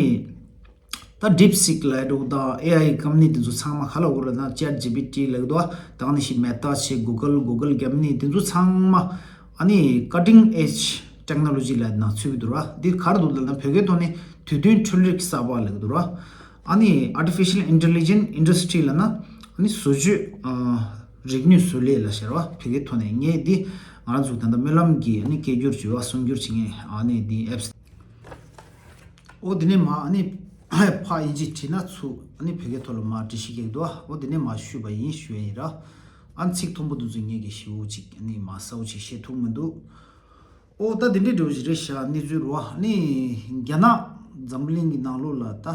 ད་ཌིབ་སིག་ལབ་འདུག་ད་ཨེ་ཨའི་ཀམ་ནི་དེ་ཚོ་ཚང་མ་ག་ལ་འོ་ར་ན་ཅེཊ་ཇི་པི་ཊི་ལབ་འདུག་ད་ག་ནང་བཞིན་མེ་ཏཱ་བྱས། གུ་གལ། གུ་གལ་ཀམ་ནི་དེ་ཚོ་ཚང་མ་ཨ་ནི་ཀ་ཊིང་ཨེཇ་ཊེག་ནོ་ལོ་ཇི་ལབ་ན་ཚུད་ཀྱི་འདུག་ར། འདི་ག་རེ་འདུག་ལབ་ན་བོད་སྐད་ཐོག་ནས་དུས་སྟོན་འཕྲུལ་རིག་གསར་པ་ལབ་ཀྱི་འདུག་ར། ཨ་ནི་ཨར་ཊི་ཕི་ཤལ་ཨིན་ཊེ་ལི་ཇེན་ཊི་ཨིན་ཌ་སི་ཊི་རི་ལབ་ན་ཨ་ནི་བཟོ་བཅོས་ཨ་རིག་ནུས་བཟོ་ལས་ལ་ཟེར་བ། བོད་སྐད་ཐོག་ནས་ངས་འདི་ང་རང་ཚོ་ད་ལྟ་སྨོན་ལམ་གྱི་ཨ་ནི་སྐད་སྒྱུར་བྱས་པ་གསུང་སྒྱུར་བྱེད་མཁན་ཨ་ནི་འདི་ཨེབ་སི། ཨོ་དེ་ནས་མ་ཨ་ནི་ཕ་ཨིན་ཇི་བྲིས་ན་ཚུར་ཨ་ནི་བོད་སྐད་ཐོག་ལ་མ་འབྲི་ཤེས་ཀྱི་འདུག་ཨོ་དེ་ནས་མ་ཞུས་པ་ཡིན་ཞུ་ཡ་ཡིན་ར། ཨ་ནི་ཚིག་མཐོན་པོ་འདི་ཚོ་ངས་ཀྱི་ཞིབ་པོ་ཅིག་ཨ་ནི་མ་གསལ་པོ་ཅིག་བཤད་ཐུབ་མི་འདུག་ཨོ་ད་དེ་འདྲའི་འདྲ་བོ་ཞིག་རེད་ཤག་གནས་ཚུལ་རོ། ཨ་ནི་རྒྱ་ནག་འཛམ་བུ་གླིང་གི་ནང་ལོགས་ལ་ད་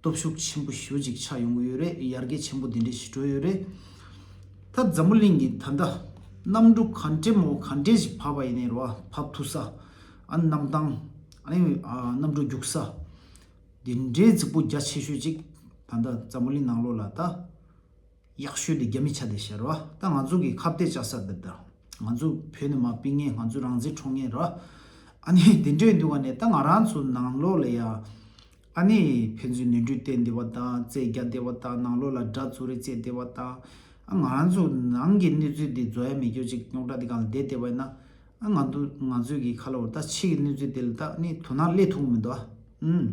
སྟོབས་ཤུགས་ཆེན་པོ་ཞེ་པོ་ཅིག་ཆགས་ཡོང་གི་ཡོད་རེད། ཡར་རྒྱས་ཆེན་པོ་དེ་འདྲ་ཞིག་འགྲོ་ཡོད་རེད། ད་འཛམ་བུ་གླིང་གི་ད་ལྟ་གནམ་གྲུ་ག་འདྲས་མོ་ག་འདྲས་ཞིག་བབས་པ་ཡིན་ནའི་རོ། བབས་ཐུབ་ས། ཨ་གནམ་ཐང་། ཨ་ནི་ཨ་གནམ་གྲུ་རྒྱུག་ས། དེ་འདྲའི་རྫིག་པོ་རྒྱ་ཆེ་ཤོས་ཅིག་ད་ལྟ་འཛམ་བུ་གླིང་ནང་ལོགས་ལ་ད་ཡག་ཤོས་དེ་རྒྱ་མི་ཆ་དེ་ཤར་བ། ད་ང་ཚོ་གི་ཁ་གཏད་བཅག་ས་འདི་ད་ང་ཚོ་བོད་ནས་མར་ཕུད་མཁན། ང་ཚོ་རང་བཙན་འཕྲོག་མཁན་ར། ཨ་ནི་དེ་འདྲའི་འདུག་བ་ནས་ད་ང་རང་ཚོ་ནང་ལོགས་ལ་ཡ། ཨ་ནི་ཕན་ཚུན་ནོར་འཁྲུལ་བསྟན་བསྡད་པ་དང་རྩོད་རྒྱག་བསྡད་པ་དང་། ནང་ལོགས་ལ་དགྲ་ཚོ་རེ་རྩོད་བསྡད་པ་དང་། ཨ་ང་རང་ཚོ་ནང་གི་གནས་ཚུལ་འདི་བཟོ་ཡ་མེད་རྒྱུ་ཅིག་རྙོག་དྲ་འདི་སྒང་ལ་བསྡད་བསྡད་པ་ཡིན་ན། ཨ་ང་ཚོ་ང་ཚོས་ཀྱི་ཁ་ལོ་ད་ཕྱི་གི་གནས་ཚུལ་དེ་ལ་ད་ནི་དོ་སྣང་སླེབས་ཐུབ་མི་འདུག་ཨ། ཨུམ།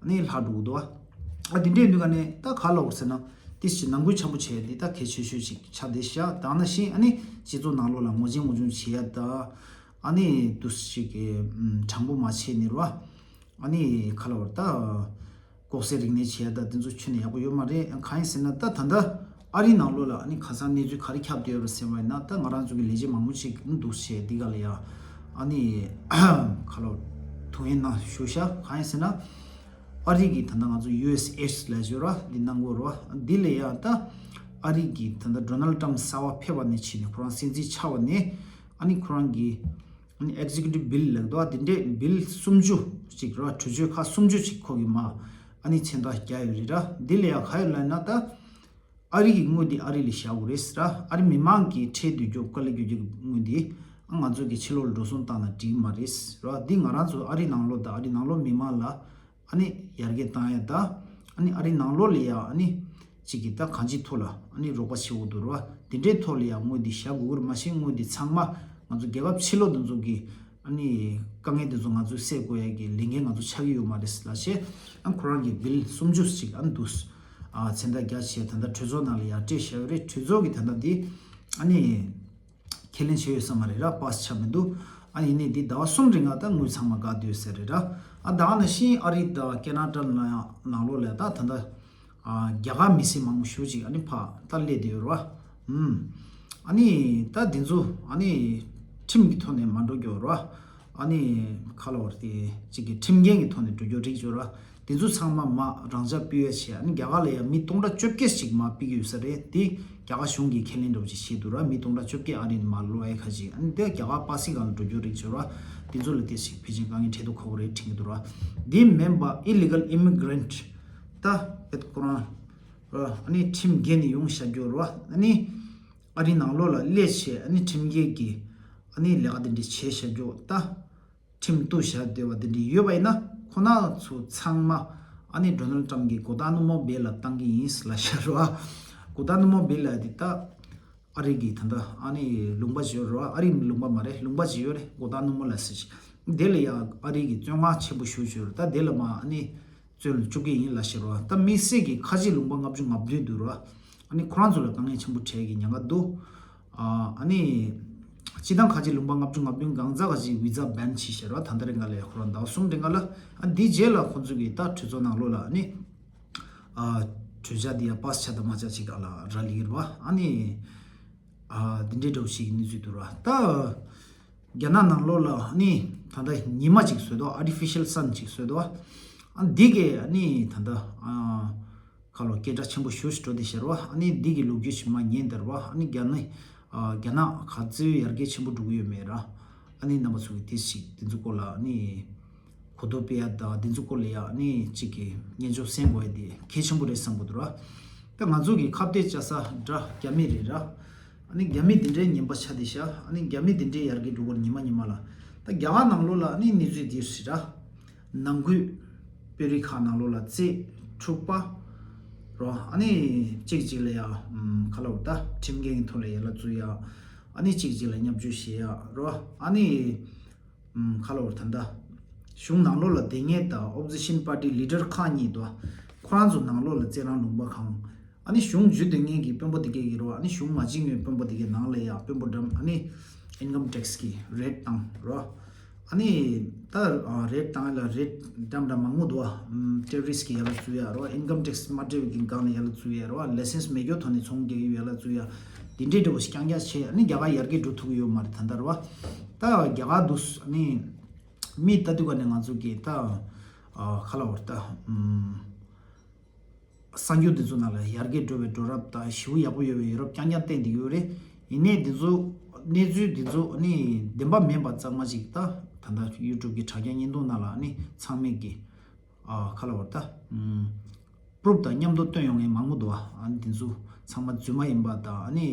ཨ་ནི་ལྷག་འགྲོ་གི་འདུག་ཨ། ཨ་དེ་འདྲས་འདུག་ག་ནས་ད་ཁ་ལོ་ཟེར་ན་ཏིས་ཅི་ནང་ཁུལ་འཆམ་པོ་བྱས་འདི་ད་གལ་ཆེ་ཤོས་ཅིག་ཆགས་བསྡད་ཤག་དེ་ནང་བཞིན་ཨ་ནི་སྤྱི་ཚོགས་ནང་ལོགས་ལ་ངོ་ཆེན་ངོ་ཆུང་བྱེད་ཡ་ད། ཨ་ནི་དུས་ཅིག་གི་ཨུམ་དྲང་པོ་མ་བྱས་ནི་རོ། ཨ་ནི་ཁ་ལོ་ད། ལྐོག་ཟ་རིག་གནས་བྱེད་ཡ་ད་དེ་ཚོ་ཁྱོན་ནས་ཡག་པོ་ཡོད་མ་རེད། གང་ཡིན་ཟེར་ན་ད་ད་ལྟ་ཨ་རིའི་ནང་ལོགས་ལ་ཨ་ནི་ཁ་སང་གནས་ཚུལ་ག་རེ་ཁྱབ་བསྡད་ཡོད་རེད་ཟེར་བ་ཡིན་ན། ད་ང་རང་ཚོ་གི་ལས་བྱེད་མང་པོ་ཞིག་འདུག་བྱས་འདི་ག་ལ་ཡ་ཨ་ནི་ཁ་ལོ་ཐུག་ཡིན་ན་ཞུ་ཤག་གང་ཡིན་ཟེར་ན་ཨ་རི་གི་ད་ལྟ་ང་ཚོ་ཡུ་ཨེས་ཨེ་ལབ་ཡོད་ར། འདི་གནང་དགོས་ར། འདི་ལ་ཡ་ད་ཨ་རི་གི་ད་ལྟ་ཌོ་ནལ་ཊམ་གསར་པ་ཕེབས་པ་ནས་ཕྱིན་ནས་ཁོ་རང་སྲིད་འཛིན་ཆགས་པ་ནས་ཨ་ནི་ཁོ་རང་གི་ཨ་ནི་ཨེག་ཛི་ཀུ་ཊིབ་བྷིལ་ལབ་འདུག་ཨ། དེ་འདྲས་བྷིལ་སུམ་ཅུ་ཅིག་ར། གྲོས་ཆོད་ཁག་སུམ་ཅུ་ཅིག་ཁོ་གིས་མ་ཨ་ནི་མཚན་རྟགས་བརྒྱབ་ཡོད་རེད་ར། འདི་ལ་ཡང་ག་ཡོད་ལབ་ན་ད་ཨ་རི་གི་དངུལ་འདི་ཨ་རི་ལ་བཞག་དགོས་རེད་ཟེར་ར། ཨ་རི་མི་མང་གི་ཁྲལ་བསྡུ་རྒྱུ་དཀའ་ལས་རྒྱག་རྒྱུ་གི་དངུལ་འདི་ཨ་ང་ཚོ་གི་ཕྱི་ལོགས་ལ་འགྲོ་སོང་བཏང་ན་འགྲིག་མ་རེད་ཟེར་ར། འདི་ང་རང་ཚོ་ཨ་རི་ནང་ལོགས་དང་ཨ་རི་ནང་ལོགས་མི་མང་ལ་ཨ་ནི་ཡར་རྒྱས་བཏང་ཡ་ད། ཨ་ནི་ཨ་རི་ནང་ལོགས་ལ་ཡ་ཨ་ནི་གཅིག་གིས་ད་གང་ཅིའི་ཐོག་ལ་ཨ་ནི་རོགས་པ་བྱེད་དགོས་འདུག་ར། དེ་འདྲའི་ཐོག་ལ་ཡ་དངུལ་འདི་བཞག་དགོས་ཀྱི་རེད། མ་གཞི་དངུལ་འདི་ཚང་མ་ང་ཚོ་རྒྱལ་ཁབ་ཕྱི་ལོགས་འདི་ཚོ་གི་ཨ་ནི་དཀའ་ངལ་འདི་ཚོ་ང་ཚོས་སེལ་དགོས་ཡ་གི་ལས་འགན་ང་ཚོ་ཆགས་ཀྱི་ཡོད་མ་རེད་ལབ་བྱས། ཨ་ཁོ་རང་གི་བྷིལ་སུམ་ཅུ་ཅིག་ཨ་ནི་འདུག་ཨ་མཚན་རྟགས་བརྒྱབ་བྱས་ད་ལྟ་གྲོས་ཚོགས་ནང་ལ་ཡ་སྤྲད་བཞག་ཡོད་རེད། གྲོས་ཚོགས་ཀྱི་ད་ལྟ་འདི་ཨ་ནི་ཁས་ལེན་བྱས་ཡོད་ས་མ་རེད་ར། པཱ་སི་ཆགས་མི་འདུག་ཨ་ཡིན་ནའི་འདི་ཟླ་བ་གསུམ་རིང་ང་ད་དངུལ་ཚང་མ་བཀག་སྡོད་ཟེར་རེད་ར། ཨ་ད་ག་ནང་བཞིན་ཨ་རི་དང་ཁེ་ན་ཌ་ནང་ནང་ལོགས་ལ་ད་ད་ལྟ་ཨ་རྒྱ་གར་མི་སེར་མང་པོ་ཞེ་པོ་ཅིག་ཨ་ནི་ཕར་ད་སླེབས་བསྡད་ཡོད་རེད་བ། ཨུམ། ཨ་ནི་ད་འདི་ཚོ་ཨ་ནི་ཁྲིམས་ཀྱི་ཐོག་ནས་མ་འགྲོ་རྒྱུ་རེད་བ། ཨ་ནི་ཁ་ལོ་བར་དེ་གཅིག་གི་ཁྲིམས་འགལ་གྱི་ཐོག་ནས་འགྲོ་རྒྱུ་རིགས་ཡོད་རེད་བ། དེ་ཚོ་ཚང་མ་མ་རང་འཇགས་ཕུད་ཡ་བྱས། ཨ་ནི་རྒྱ་གར་ལ་ཡང་མི་སྟོང་ཕྲག་བཅོ་བརྒྱད་ཅིག་མ་ཕུད་ཀྱི་ཡོད་ས་རེད། དེ་རྒྱ་གར་གཞུང་གིས་ཁས་ལེན་འདྲ་པོ་ཅིག་བྱས་འདུག་ར། མི་སྟོང་ཕྲག་བཅོ་བརྒྱད་ཨ་རི་ནས་མར་ལོག་ཡ་ཁ་ཅིག་ཨ་ནི་དེ་རྒྱ་གར་པ་སི་སྒང་ལ་འགྲོ་རྒྱུ་རིགས་བྱས་ར། དེ་ཚོ་ལ་དེ་ཞིག་ཕལ་ཆེར་དཀའ་ངལ་འཕྲད་དུ་ཁག་པོ་རེད་དྲན་གྱི་འདུག་ར། དེ་མིན་པ་illegal immigrant ད་བེད་ཁོ་རང་ར། ཨ་ནི་ཁྲིམས་འགལ་ནས་ཡོང་བཞག་རྒྱུ་ར། ཨ་ནི་ཨ་རི་ནང་ལོགས་ལ་སླེབས་བྱས་ཨ་ནི་ཁྲིམས་འགལ་གྱི་ཨ་ནི་ལས་ཀ་དེ་འདྲ་བྱས་བཞག་རྒྱུ། ད་ཁྲིམས་གཏུག་བཞག་བསྡད་པ་དེ་འདྲ་ཡོད་པ་ཡིན་ན། ཁོ་ན་ཚོ་ཚང་མ་ཨ་ནི་ཌོ་ནལ་ཊམ་གྱིས་གུ་ཏ་ན་མོ་བེ་ལ་བཏང་གི་ཡིན་ལབ་བཞག་ར། གུ་ཏ་ན་མོ་བེ་ལ་དེ་ད་ཨ་རི་གི་ད་ལྟ་ཨ་ནི་ལུང་པ་ཅིག་ཡོད་རེད་བ། ཨ་རི་ལུང་པ་མ་རེད། ལུང་པ་ཅིག་ཡོད་རེད། གུ་ཏ་ན་མོ་ལབ་ས་ཅིག་དེ་ལ་ཡང་ཨ་རི་གིས་བཙོན་ཁང་ཆེན་པོ་ཞེ་པོ་ཅིག་ཡོད་རེད། ད་དེ་ལ་མར་ཨ་ནི་བཙོན་ལ་བཅུག་གི་ཡིན་ལབ་བཞག་རེད་བ། ད་དམིགས་བསལ་གྱི་ཁ་ཆེ་ལུང་པ་ལྔ་བཅུ་ང་བདུན་འདུག་རེད་བ། ཨ་ནི་ཁོ་རང་ཚོ་ལ་དཀའ་ངལ་ཆེན་པོ་འཕྲད་ཀྱི་ཉེན་ཁ་འདུག་ཨ་ནི་སྤྱི་བཏང་ཁ་ཆེ་ལུང་པ་ལྔ་བཅུ་ང་བདུན་གང་ཟག་ག་ཅིག་བི་ཛ་བྷན་བྱས་བཞག་རེད་བ། ད་ལྟ་རིང་ག་ལ་ཡ་ཁོ་རང་ཟླ་བ་གསུམ་རིང་ག་ལ། ཨ་འདིའི་རྗེས་ལ་ཁོ་ཚོ་གི་ད་གྲོས་ཚོགས་ནང་ལོགས་ལ་ཨ་ནི་ཨ་གྲོས་འཆར་འདི་ཡ་པ་སི་ཆགས་དང་མ་ཆགས་ཅིག་ག་ལ་རག་ལས་ཀྱི་རེད་བ། ཨ་ནི་ཨ་འདི་འདྲའི་འདྲ་པོ་ཞིག་གི་གནས་ཚུལ་འདུག་ར། ད་རྒྱ་ནག་ནང་ལོགས་ལ་ཨ་ནི་ད་ལྟ་ཉི་མ་ཅིག་བཟོས་འདུག artificial sun ཅིག་བཟོས་འདུག་ཨ་འདི་གས་ཨ་ནི་ད་ལྟ་ཨ་ཁ་ལོ་སྐད་གྲགས་ཆེན་པོ་ཞེ་པོ་ཞིག་འགྲོ་བསྡད་བཞག་རེད་བ། ཨ་ནི་འདི་གི་ལོ་རྒྱུས་ཞིག་མར་ཉན་བསྡད་རེད་བ། ཨ་ནི་རྒྱ་ནག་ཨ་རྒྱ་ནག་ག་ཚོད་ཡར་རྒྱས་ཆེན་པོ་འགྲོ་གི་ཡོད་མེད་ར། ཨ་ནི་རྣམ་པ་ཚོ་གི་དེ་ཞིག་དེ་ཚོ་སྐོར་ལ་ཨ་ནི་གོ་རྟོགས་སྤེལ་ཡ་དང་དེ་ཚོ་སྐོར་ལ་ཡ་ཨ་ནི་གཅིག་གི་སྙན་ཞུ་གསན་དགོས་ཡ་དེ་གལ་ཆེན་པོ་རེད་བསམ་གི་འདུག་ར། ད་ང་ཚོ་གི་ཁ་གཏད་བཅའ་ས་འདྲ་རྒྱ་མི་རེད་ར། ཨ་ནི་རྒྱ་མི་དེ་འདྲའི་ངན་པ་ཆགས་བསྡད་ཤག་ཨ་ནི་རྒྱ་མི་དེ་འདྲའི་ཡར་རྒྱས་འགྲོ་གི་རེད་ཉི་མ་ཉི་མ་ལ། ད་རྒྱ་གར་ནང་ལོགས་ལ་ཨ་ནི་གནས་ཚུལ་འདི་རེད་ར། ནང་ཁུལ་དཔོན་རིགས་ཁག་ནང་ལོགས་ལ་རྩིས་འཁྲུག་པ་རོ། ཨ་ནི་གཅིག་གཅིག་ལ་ཡ་ཨམ་ཁ་ལོ་ད་ཁྲིམས་འགལ་གྱི་ཐོག་ལ་ཡ་ལ་བཙུགས་ཡ། ཨ་ནི་གཅིག་གཅིག་ལ་བརྙས་བཅོས་བྱེད་ཡ་རོ། ཨ་ནི་ཨམ་ཁ་ལོ་ད་ད་གཞུང་ནང་ལོགས་ལ་བསྡད་མཁན་དང་opposition party leader ཁག་གཉིས་དོ། ཁོ་རང་ཚོ་ནང་ལོགས་ལ་རྩེད་རང་ལུང་པ་གང་། ཨ་ནི་གཞུང་འཇུ་དོན་ངན་གྱི་དཔོན་པོ་དེ་གས་ཡིན་རོ། ཨ་ནི་གཞུང་མ་འཇིགས་ངན་དཔོན་པོ་དེ་གས་ནང་ལ་ཡ་དཔོན་པོ་འགྲམ་ཨ་ནི་income tax གི་raid བཏང་རོ། ཨ་ནི་ད་raid བཏང་ལ་raid འགྲམ་འགྲམ་མང་མོ་འདུག་ཨ། terrorist གི་ཡ་ལ་བཙུགས་ཡ་རོ། income tax མ་སྤྲད་པའི་གི་སྒང་ལ་ཡ་ལ་བཙུགས་ཡ་རོ། license མེད་རྒྱུ་ཐོག་ནས་ཚོང་རྒྱག་ཡུལ་ཡ་ལ་བཙུགས་ཡ། དེ་འདྲའི་འདྲ་བོ་ཞིག་རྐྱང་རྐྱང་བྱས། ཨ་ནི་རྒྱ་གར་ཡར་རྒྱས་འགྲོ་ཐུབ་ཀྱི་ཡོད་མ་རེད་ད་ལྟ་རོ། ད་རྒྱ་གར་འདུག་ཨ་ནི་མི་ལྟ་དུས་ག་ནས་ང་ཚོ་གི་ད་ཁ་ལ་བར་ད། གསར་འགྱུར་འདི་ཚོ་ནང་ལ་ཡར་རྒྱས་འགྲོ་བའི་འགྲོ་རབས་དང་ཞེ་པོ་ཡག་པོ་ཡོད་པའི་ཡོད་རབས་རྐྱང་རྐྱང་བསྟན་བསྡད་ཡོད་རེད། ཡིན་ནའི་འདི་ཚོ་གནས་ཚུལ་འདི་ཚོ་ནི་བདེན་པ་མིན་པ་གཙང་མ་ཅིག་ད་ད་ལྟ་ཡུ་ཊུབ་གི་དྲ་རྒྱ་བརྙན་ཐུང་ནང་ལ་ནི་ཚང་མས་ཀྱི་ཨ་ཁ་ལ་བར་ད་པུ་རུབ་དང་མཉམ་དུ་བཏོན་ཡོང་མཁན་མང་པོ་འདུག་ཨ་འདི་ཚོ་ཚང་མ་རྫུན་མ་ཡིན་པ་དང་ནི།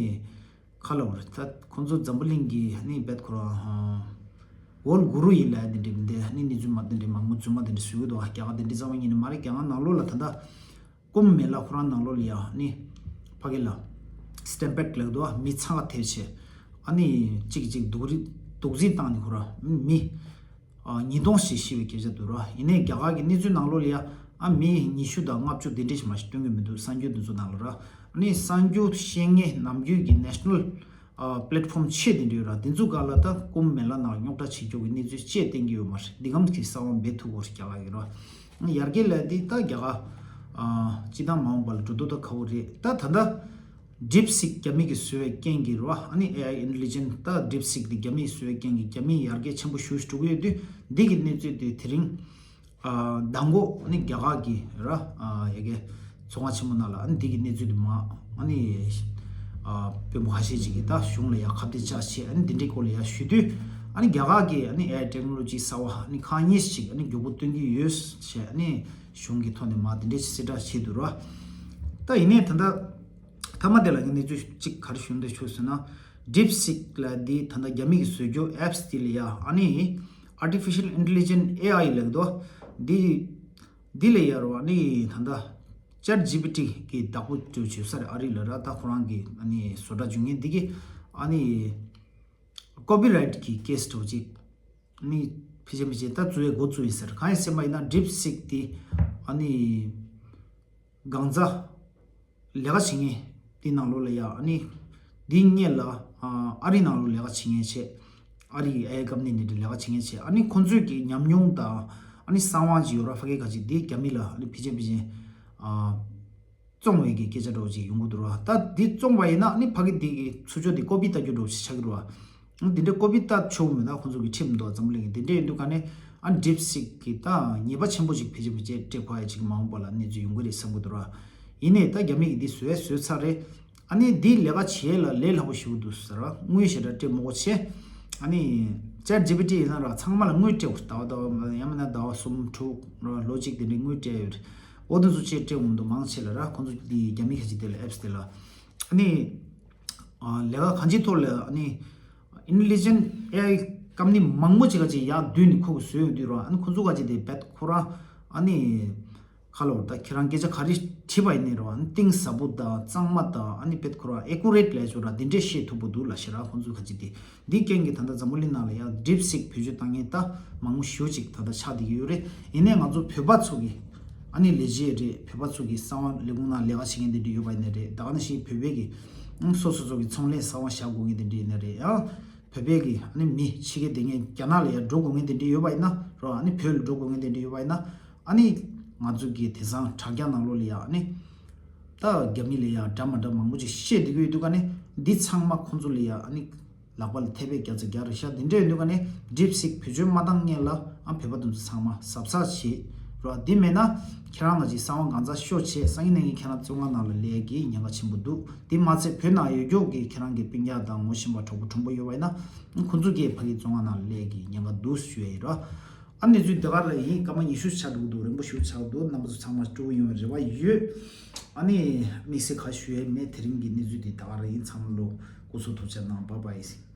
ཁ་ལ་བར་ད་ཁོང་ཚོ་འཛམ་བུ་གླིང་གི་ནི་བེད་ཁོ་རང་ཧ་ཝོལ་གུ་རུ་ཡིན་ལ་དེ་འདྲ་མི་འདི་ནི་ནི་རྫུན་མ་དེ་འདྲ་མང་པོ་རྫུན་མ་དེ་འདྲ་བཟོས་ཀྱི་འདུག་རྒྱ་གར་དེ་འདྲ་ཚང་མ་ཡིན་ནི་མ་རེད། རྒྱ་གར་ནང་ལོགས་ལ་ད་ལྟ་ཀུམ་མེ་ལ་ཁོ་རང་ནང་ལོགས་ལ་ཡ་ནི་ཕ་གི་ལ་སི་ཊེམ་པེཌ་ལབ་འདུག་མི་ཚང་ཁ་ཐེབས་བྱས་ཨ་ནི་གཅིག་གཅིག་སྡུག་རི་སྡུག་རྩིས་བཏང་ནི་ཁོ་རང་མི། ཉིས་སྟོང་ཞིག་ཤི་བའི་སྐད་ཆ་འདུག་ར། ཡིན་ནའི་རྒྱ་གར་གྱི་གནས་ཚུལ་ནང་ལོགས་ལ་ཡ་ཨ་མི་ཉི་ཤུ་དང་ལྔ་བཅུ་དེ་འདྲས་ཞིག་མ་ཞིག་སྟོན་གྱི་མི་འདུག་གསར་འགྱུར་འདི་ཚོ་ནང་ལ་ར། ཨ་ནི་གསར་འགྱུར་བཤད་མཁན་ནམ་རྒྱུན་གྱི་national platform ཆེ་དེ་འདྲས་ཡོད་ར། དེ་ཚོ་ག་ལ་ད་ཀུམ་མེ་ལ་ནང་རྙོག་དྲ་བྱེད་ཆོག་གི་གནས་ཚུལ་ཅེས་བསྟན་གྱི་ཡོད་མ་རེད། འདི་གམ་གྱི་གསར་བ་འབད་ཐུབ་དགོས་རེད་རྒྱ་གར་གྱི་ར། ཡར་རྒྱས་ལ་འདི་ད་རྒྱ་གར་སྤྱི་བཏང་མ་འོངས་པ་ལ་འགྲོ་འདུག་ད་ཁ་བོ་རེད། ད་ད་ལྟ། DeepSeek རྒྱ་མི་གིས་བཟོས་པའི་རྐྱེན་གྱིས་རེད་བ། ཨ་ནི་AI intelligent ད་DeepSeek འདི་རྒྱ་མི་གིས་བཟོས་པའི་རྐྱེན་གྱིས་རྒྱ་མི་ཡར་རྒྱས་ཆེན་པོ་ཞེ་པོ་ཞིག་འགྲོ་གི་ཡོད་དུས། འདི་གི་གནས་ཚུལ་དེ་དེ་རིང་ཨ་མདང་དགོང་ཨ་ནི་རྒྱ་གར་གྱི་ར་ཨ་ཡ་གི་ཚོགས་ཁང་ཆེན་མོ་ནང་ལ་ཨ་ནི་འདི་གི་གནས་ཚུལ་དེ་མ་ཨ་ནི་ཨ་དཔོན་པོ་ཁ་ཤས་ཅིག་གིས་ད་གཞུང་ལ་ཡ་ཁ་གཏད་བཅག་བྱས། ཨ་ནི་འདི་འདྲའི་སྐོར་ལ་ཡ་ཞུ་དུས། ཨ་ནི་རྒྱ་གར་གྱི་ཨ་ནི་AI technology གསར་བ་ཨ་ནི་ཁག་གཉིས་ཤིག་ཨ་ནི་མགྱོགས་པོ་སྟོན་གྱི་ཡོད་ཞེས་ཨ་ནི་གཞུང་གི་ཐོག་ནས་མ་དེ་འདྲའི་གསལ་བསྒྲགས་བྱས་འདུག་ར། ད་ཡིན་ནའི་ད་ལྟ། མཐའ་མ་དེ་ལ་ངས་གནས་ཚུལ་གཅིག་ག་རེ་ཞུ་འདོད་བྱུང་ཟེར་ན། DeepSeek ལབ་འདི་ད་ལྟ་རྒྱ་མི་གིས་བཟོས་རྒྱུ་apps དེ་ལ་ཡ་ཨ་ནི་artificial intelligent AI ལབ་འདུག་འདི་འདི་ལ་ཡ་རོ་ཨ་ནི་ད་ལྟ་ChatGPT གི་བདག་པོ་བྱས་ས་རེད་ཨ་རི་ལ་ར། ད་ཁོ་རང་གི་ཨ་ནི་བཟོ་གྲྭ་བྱུང་མཁན་འདི་གི་ཨ་ནི་copyright གི་case འདྲ་པོ་ཅིག་ཨ་ནི་ཕལ་ཆེར་ཕལ་ཆེར་ད་བཙུགས་ཡས་འགོ་བཙུགས་ཡིན་ཟེར། གང་ཡིན་ཟེར་བ་ཡིན་ན་DeepSeek དེ་ཨ་ནི། གང་ཟག་ལས་ཀ་བྱེད་མཁན་དེ་ནང་ལོགས་ལ་ཡ་ཨ་ནི་འདི་སྔོན་ལ་ཨ་རི་ནང་ལོགས་ལས་ཀ་བྱེད་མཁན་བྱས། ཨ་རི་ཨའི་ཀམ་ནི་འདི་འདྲ་ལས་ཀ་བྱེད་མཁན་བྱས། ཨ་ནི་ཁོང་ཚོས་ཀྱི་ཉམས་མྱོང་དང་ཨ་ནི་གསང་བ་ཅིག་ཡོད་ར། ཕ་གི་ཁ་ཅིག་འདི་རྒྱ་མི་ལ་ཨ་ནི་ཕལ་ཆེར་ཕལ་ཆེར་ཨ་བཙོང་བའི་གི་སྐད་ཆ་འདྲ་པོ་ཅིག་ཡོང་གི་འདུག་ར། ད་འདི་བཙོང་བ་ཡིན་ན་ཨ་ནི་ཕ་གི་འདི་གི་ཚུར་ཕྱོགས་འདི་ཀོ་པི་ལྟ་རྒྱུ་འདྲ་པོ་ཅིག་ཆགས་ཀྱི་རེད་བ། འདི་འདྲའི་ཀོ་པི་ལྟ་ཆོག་མེད་ན་ཁོང་ཚོ་གི་ཁྲིམས་འདུག་འཛམ་གླིང་གི། འདི་འདྲའི་ཡིན་དུས་ག་ནས་ ཨ་ཌིབ་སིག་གི་ད་ཉེས་པ་ཆེན་པོ་ཅིག་ཕལ་ཆེར་ཕལ་ཆེར་སྤྲད་ཁོ་ཡ་ཅིག་མ་འོངས་པ་ལ་གནས་ཚུལ་ཡོང་གི་རེད་བསམ་གི་འདུག་ར། ཡིན་ནའི་ད་རྒྱ་མི་གིས་འདི་བཟོས་བཟོས་ཚར་རེད། ཨ་ནི་འདི་ལས་ཀ་བྱེད་ཡས་ལ་ལས་སླ་པོ་ཞེ་པོ་འདུག་ཟེར་ར། དངུལ་ཞེ་དྲག་སྤྲད་མི་དགོས་ཆེ། ཨ་ནི་ཅེཊ་ཇི་པི་ཊི་ཡིན་ན་ར་ཚང་མ་ལ་དངུལ་སྤྲད་དགོས། ཟླ་བ་ཟླ་བ་ཡང་མིན་ན་ཟླ་བ་གསུམ་དྲུག་ར་ལོ་གཅིག་དེ་འདྲའི་དངུལ་སྤྲད་ཡོད་རེད། འོ་དེ་ཚོ་ཆེད་སྤྲད་འོང་འདུག་མང་ཆེ་ལ་ར། ཁོང་ཚོ་འདི་རྒྱ་མི་ཁ་ཅིག་དེ་ལ་ཨེབ་སི་དེ་ལ། ཨ་ནི་ཨ་ལས་ཀ་གང་ཅིའི་ཐོག་ལ་ཨ་ནི་ཨིན་ཊེ་ལི་ཇེན་ཊི་ཨེ་ཨའི་ཀམ་ནི་མང་པོ་ཅིག་ག་ཅིག་ཡར་བསྡུས་ནས་ཁོ་གིས་བཟོས་ཡོང་དུས་ར། ཨ་ནི་ཁོ་ཚོ་ག་ཅིག་དེ་བེད་ཁོ་རང་ཨ་ནི་ཁ་ལོ་ད་ཁྱེད་རང་སྐད་ཆ་ག་རེ་དྲིས་པ་ཡིན་ནའི་ར། ཨ་ནི་གཏིང་ཟབ་པོ་དང་གཙང་མ་དང་ཨ་ནི་བེད་ཁོ་རང་ཨེ་ཀུ་རེ་ཊི་ལབ་ཆོག་ར། དེ་འདྲས་བཤད་ཐུབ་པ་འདུག་ལབ་ཤག་ར་ཁོ་ཚོ་ག་ཅིག་དེ། འདི་རྐྱེན་གྱིས་ད་ལྟ་འཛམ་བུ་གླིང་ནང་ལ་ཡང་ཌིབ་སིག་བེད་སྤྱོད་བཏང་མཁན་ད་མང་པོ་ཞེ་པོ་ཅིག་ད་ལྟ་ཆགས་བསྡད་ཀྱི་ཡོད་རེད། ཡིན་ནའི་ང་ཚོ་བོད་པ་ཚོ་གི་ཨ་ནི་ལས་བྱེད་རེད། བོད་པ་ཚོ་གི་གསང་བ་ལས་ཁུངས་ནང་ལས་ཀ་བྱེད་མཁན་དེ་འདྲ་ཡོད་པ་ཡིན་ན་རེད། ད་ག་ནང་བཞིན་བོད་པའི་གི་ཨང་སོ་སོ་སོ་གི་ཚོང་ལས་གསང་བ་བཞག་དགོས་མཁན་དེ་འདྲ་ཡིན་ན་རེད། ཡང་བོད་པའི་གི་ཨ་ནི་མི་ཕྱི་རྒྱལ་སྡོད་མཁན་རྒྱ་ནག་ལ་ཡང་འགྲོ་དགོས་མཁན་དེ་འདྲ་ཡོད་པ་ཡིན་ན་རོ། ཨ་ནི་བོད་ལ་འགྲོ་དགོས་མཁན་དེ་འདྲ་ཡོད་པ་ཡིན་ན། ཨ་ནི་ང་ཚོ་གི་དེང་སང་དྲ་རྒྱ་ནང་ལོགས་ལ་ཡང་ཨ་ནི་ད་རྒྱ་མི་ལ་ཡང་འདྲ་མ་འདྲ་མང་པོ་ཅིག་བཤད་བསྡད་ཀྱི་ཡོད་དུས་ཀ་ནི་འདི་ཚང་མ་ཁོང་ཚོ་ལ་ཡང་ཨ་ནི་ལག་པ་ལ་ཐེ་བའི་རྒྱ་ཚ་རྒྱ་རེད་ཤག་དེ་འདྲ་ཡོད་དུས་ཀ་ནི་ཌིབ་སིག་བེད་སྤྱོད་མ་བཏང་སྔོན་ལ་ཨ་བོད་པ་དེ་ཚོ་ཚང་མ་གཟབ་གཟབ་བྱེད་རོགས། འདི་མེད་ན་ཁྱེད་རང་ང་ཅིག་གསང་བ་གང་ཚ་ཤོག་བྱེད། སང་ཉིན་གནངས་ཉིན་ཁྱེད་རང་བཙོན་ཁང་ནང་ལ་སླེབས་ཀྱི་ཉེན་ཁ་ཆེན་པོ་འདུག་དེ་མ་ཚད་བོད་ནང་ཡོད་རྒྱུ་གི་ཁྱེད་རང་གི་སྤུན་ཀྱག་དང་ངོ་ཤེས་པ་གྲོགས་པོ་གྲོགས་པོ་ཡོད་པ་ཡིན་ན་ཁོང་ཚོ་གིས་ཕ་གི་བཙོན་ཁང་ནང་ལ་སླེབས་ཀྱི་ཉེན་ཁ་འདུག་ཞུ་ཡ་ཡིན་རོགས། ཨ་གནས་ཚུལ་དེ་ག་རང་ཡིན། སྐར་མ་ཉི་ཤུ་ཆགས་འགྲོ་གི་འདུག་རིང་པོ་ཞིག་ཆགས་འདུག་རྣམ་པ་ཚོ་ཚང་མ་སྤྲོ་པོ་ཡོང་བའི་རེ་བ་ཡོད། ཨ་ནི་དམིགས་བསལ་ག་ཞུ་ཡས་མེད། དེ་རིང་གི་གནས་ཚུལ་འདི་དེ་ག་རང་ཡིན། ཚང་མ་ལོ་སྐུ་གཟུགས་ཐུགས་ཅག་གནང་། བཱའི་བཱའི།